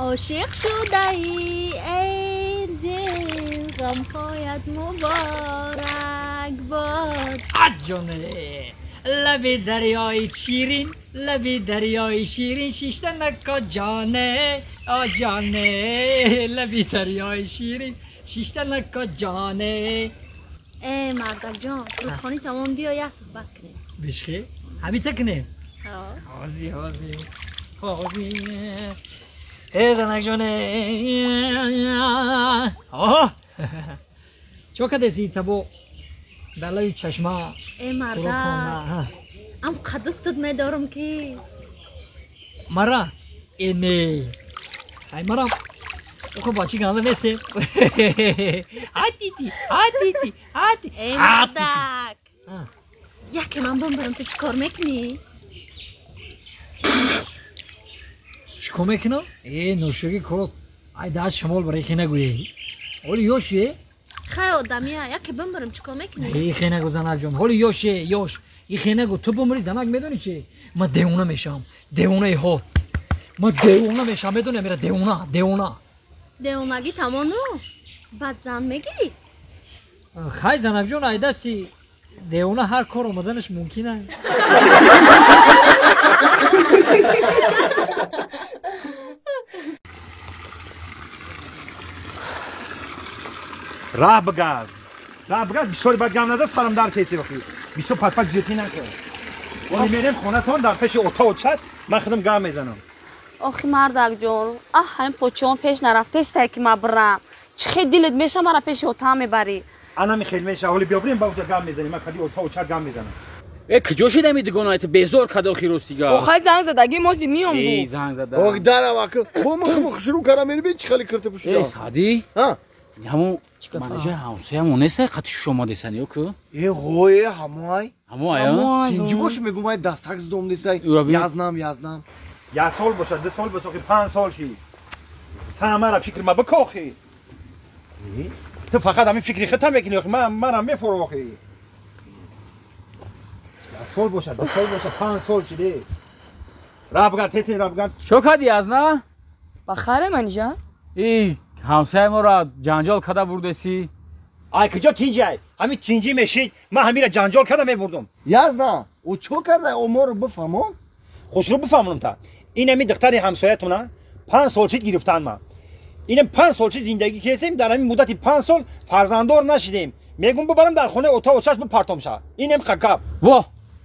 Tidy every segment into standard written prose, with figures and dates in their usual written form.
Ошиқ шудаӣ эй дил, ғамҳоят муборак бод. Аҷоне, лаби дарёи ширин, лаби дарёи ширин, шишта нако ҷоне, о ҷоне, лаби дарёи ширин, шишта нако ҷоне. Э мардакҷон, сурудхонӣ тамом, биё як суҳбат кунем. Бишхе? Ҳамита кунем? Ҳо. Ҳози, ҳози, ҳози. Э занакҷоне, оҳ, чо кадаси табо дар лаби чашма? Э мардак, ам қадустут медорам ки. Мара? Э не, ай мара охо бачи ганда несте. Ҳатити, ҳатити, ҳати. Э мардак, яке ман бимбарам, ту чӣ кор мекунӣ? Чӣ кор мекунам? Э ношӯги корот, ай даст шамол барои хе нагӯе. Ҳоли ёше? Хай одамия, яке бимбарам, чӣ кор мекунӣ? Э хе нагӯ занакҷон, ҳоли ёше, ёш. И хе нагӯ, ту бимрӣ занак медонӣ чи? Ман девона мешавам, девонаи ҳод. Ман девона мешавам, медонӣ амира, девона, девона. Девонагӣ тамону? Баъд зан мегирӣ? Хай занакҷон, ай дасти девона ҳар кор омаданаш мумкин аст. Раҳ бигард, раҳ бигард, бисёри бад гам назад, сарам дар кеси охи. Бисёр патпат зиёдӣ накун. Оли мерем хонатон дар пеши ота очат, ман худам гам мезанам. Охи мардакҷон, аҳ ҳамин почаон пеш нарафтестай ки ман бирам. Чӣ хел дилат меша мара пеши ота мебарӣ? Анами хел меша, ҳоли биё бирем ба уҷа гам мезанем, ман кади ота очат гам мезанам. Э куҷо шид ами дугонаи ту безор када охи ростига? Охай занг задагӣ мози миём бу. Э занг зада. Ох дарам ака, бо мах шурӯъ кардам, мери чӣ хеле кирта пӯшида. Э Саъдӣ? Ҳа. Ҳамун манеҷа ҳамсоямон нестай қати шуш омадесан ё ку? Э ғое ҳамоай. Ҳамоай, а? Тинҷи бош мегум ай дастак зидом нестай. Язнам, язнам. Як сол бошад, ду сол бошад, охи 5 сол шид. Та мара фикр ма бикохи. Ту фақат ҳамин фикри худта мекунӣ, охи ман манам мефурам охи. Як сол бошад, ду сол бошад, 5 сол шиде. Раҳ бигард, тез раҳ бигард. Чо кардӣ язна? Ба хайре манижа? Эй, ҳамсояи моро ҷанҷол карда бурдесӣ? Ай куҷо тинҷи ай? Ҳамин тинҷӣ мешид, ман ҳамира ҷанҷол карда мебурдум. Язна, ӯ чо карда? Ӯ моро бифаҳмон? Хушрӯ бифаҳмонам та. Ин ҳамин духтари ҳамсоятона 5 сол шид гирифтан ма. Инам 5 сол шид зиндагӣ кесем, дар ҳамин муддати 5 сол фарзанддор нашидем. Мегум бибарам дар хонаи ота очаш бипартом ша. Инам қакаб. Во,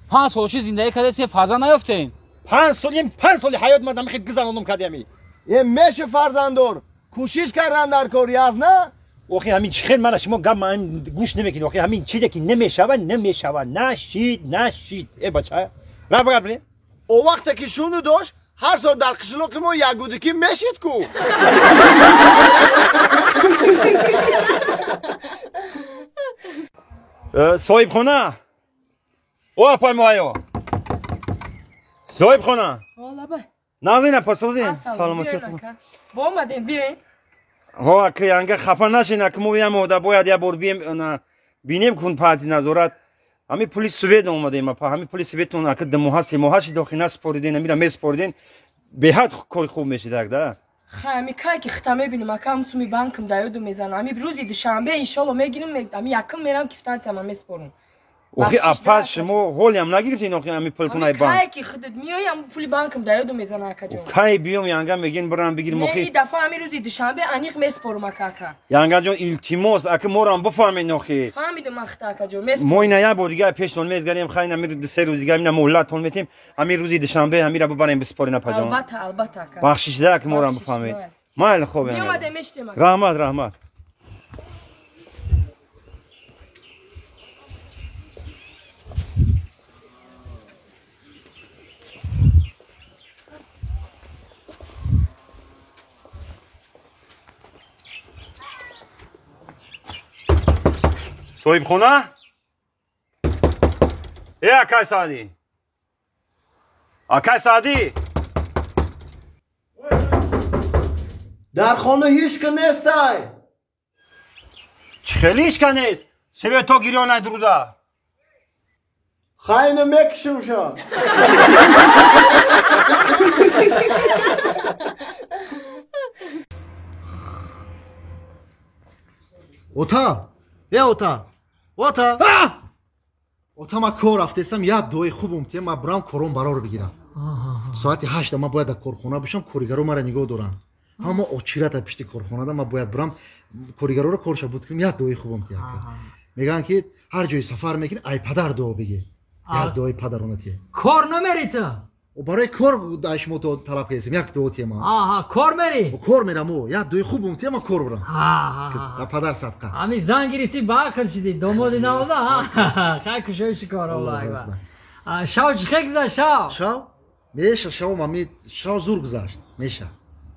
5 сол шид зиндагӣ кардесем, фарзанд наёфтем. 5 сол, 5 соли ҳаёт ман ҳамин хел гузарондум кардиами. Э меши фарзанддор. Кӯшиш кардан дар кор язна? Охи ҳамин чӣ хел мана шумо гап ман гӯш намекунед. Охи ҳамин чизе ки намешава, намешава. Нашид, нашид. Э бача, раҳ бигард бирем. О вақте ки шуну дошт, ҳар сол дар қишлоқи мо ягудикӣ мешид ку. Соҳибхона, о апай муҳайё. Соҳибхона. Назин апа, созин. Саломатиятон. Бо омадем, биёед. Ҳо ака, янга хафа нашин, ака мо ям ода бояд як бор бием, бинем кун паҳти назорат. Ҳамин пули свет омадем апа, ҳамин пули светон ака ду моҳа, се моҳа шид, охи насупориден, ҳамира месупориден, беҳад кори хуб мешид ак да. Хай, ами кай ки хита мебинам, ака ҳам суми банкам да ёду мезанам. Ами рӯзи душанбе иншолло мегирим, ами якум мерам кифтансиама месупорам. Охи апа, шумо ҳолиам нагирифтед охи ҳамин пултон ай банк? Кай ки худат миёй, ам пули банкам да ёду мезанам акаҷон. Кай биём янга мегин бирам бигирим охи? Не, ин дафъа ҳамин рӯзи душанбе аниқ месупорам ака ака. Янгаҷон илтимос, ака морам бифаҳмед охи. Фаҳмидам ахта акаҷон, месупорам. Мо ина як бор дига пештон мезгарем, хай ина ҳамин се рӯз дига ина муҳлаттон метем, ҳамин рӯзи душанбе ҳамира бибарем бисупорем апаҷон. Албатта, албатта ака. Бахшишда ака морам бифаҳмед. Майли хоб янга. Меомадем мештем ака. Раҳмат, раҳмат. Соҳибхона? Э акай Саъдӣ, акай Саъдӣ, дар хона ҳеҷ ка нестай. Чӣ хеле ҳеҷ ка нест? Свето гирёнай дуруда. Хайна мекушимша. Ота, е ота, ота. Ота, ма кор рафтестам, як дуои хуб умтия, ма брам кором барор бигирам. Соати 8 ма бояд дар корхона бошам, коригаро мара нигоҳ доранд. Ҳама очирата пишти корхонада, ма бояд брам коригароро корша буд кунам, як дуои хуб умтия. Мегӯянд ки ҳар ҷои сафар мекунӣ, ай падар дуо бигир. Як дуои падарона тия. Кор намери ту? Барои кор шумо талаб кардем, як дуо тия ма. Аҳа, кор мери? Кор мерам, о, як дуои хуб умтия, ма кор бурам. Да падар садқа. Ҳами зан гирифтӣ, ба ақл шидӣ, домоди навода, ҳа? Хай кушоиши кор, Аллоҳу акбар. Шав чӣ хел гузашт, шав? Шав? Меша, шав мами, шав зур гузашт, меша.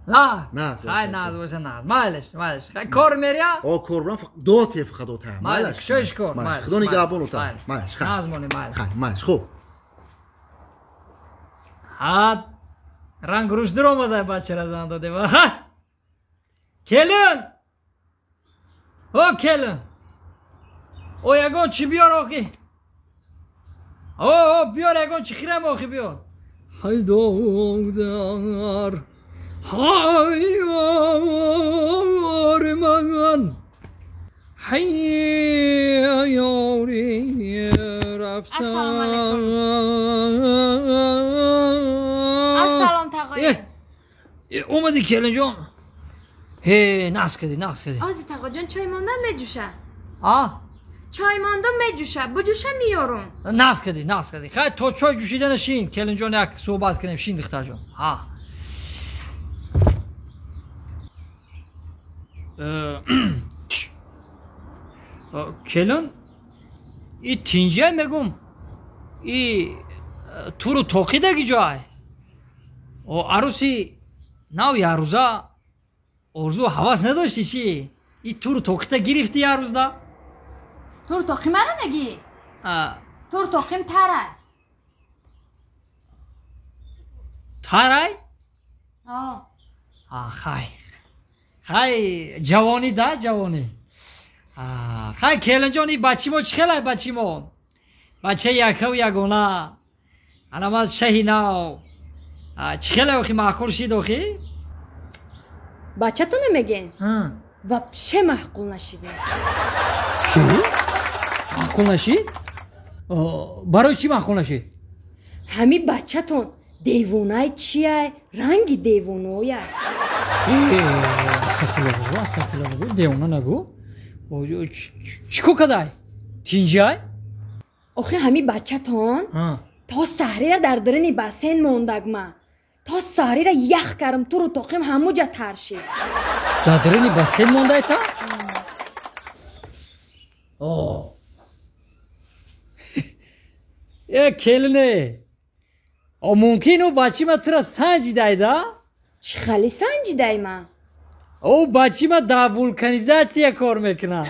На? На. Хай наз боша, наз. Майлаш, майлаш. Хай кор мерия? О, кор бурам, дуо тия фақат ота. Майлаш, кушоиши кор, майлаш. Худо нигаҳбон ота. Майлаш, хай. Наз монӣ, майлаш. Хай, майлаш, хуб. Ҳа, ранг рӯш дур омада, бачара зан додем. Ҳа! Келин! О, келин! О, ягон чӣ биёр охи? О, о, биёр ягон чӣ хирам охи биёр. Ҳайдодар, ҳайёри ман, ҳайёри рафтан. Ассалому алайкум. Ассалом тағои. Омадӣ келинҷон? Ҳе, нақс кардӣ, нақс кардӣ. Ози тағоҷон, чой мондам меҷӯша. А? Чой мондам меҷӯша, буҷӯша меёрум. Нақс кардӣ, нақс кардӣ. Хай то чой ҷӯшидана шин, келинҷон, як суҳбат кунем, шин духтарҷон. Ҳа. Келин, и тинҷия мегум, и туру тоқидаги ҷой. О, аруси нав ярӯза орзу ҳавас надошти чӣ? И туру тоқита гирифти ярӯзда? Туру тоқи мара мегӣ? Туру тоқим тарай. Тарай? О. А, хай. Хай, ҷавонӣ да, ҷавонӣ. Хай келинҷон, и бачи мо чӣ хелай бачи мо? Бачаи якаву ягона. Анам аз шаҳи нав. Чӣ хелай охи, маъқул шид охи? Бачатона мегӯен? Вообще маъқул нашидем. Чӣ? Маъқул нашид? Барои чӣ маъқул нашид? Ҳами бачатон девонай чияй, ранги девонояй. Астағфируллоҳ, астағфируллоҳ, девона нагӯ. Чӣ кор кадай? Тинҷиай? Охи ҳами бачатон то саҳрира дар дарини бассейн мондагма. То саҳрира ях карм, туру тоқим ҳамуҷа тар шид. Дар дарини бассейн мондай та? Э, келине. О, мумкин ӯ бачи ма тура санҷидай да? Чӣ хали санҷидай ма? Ӯ бачи ма дар вулканизатсия кор мекунад.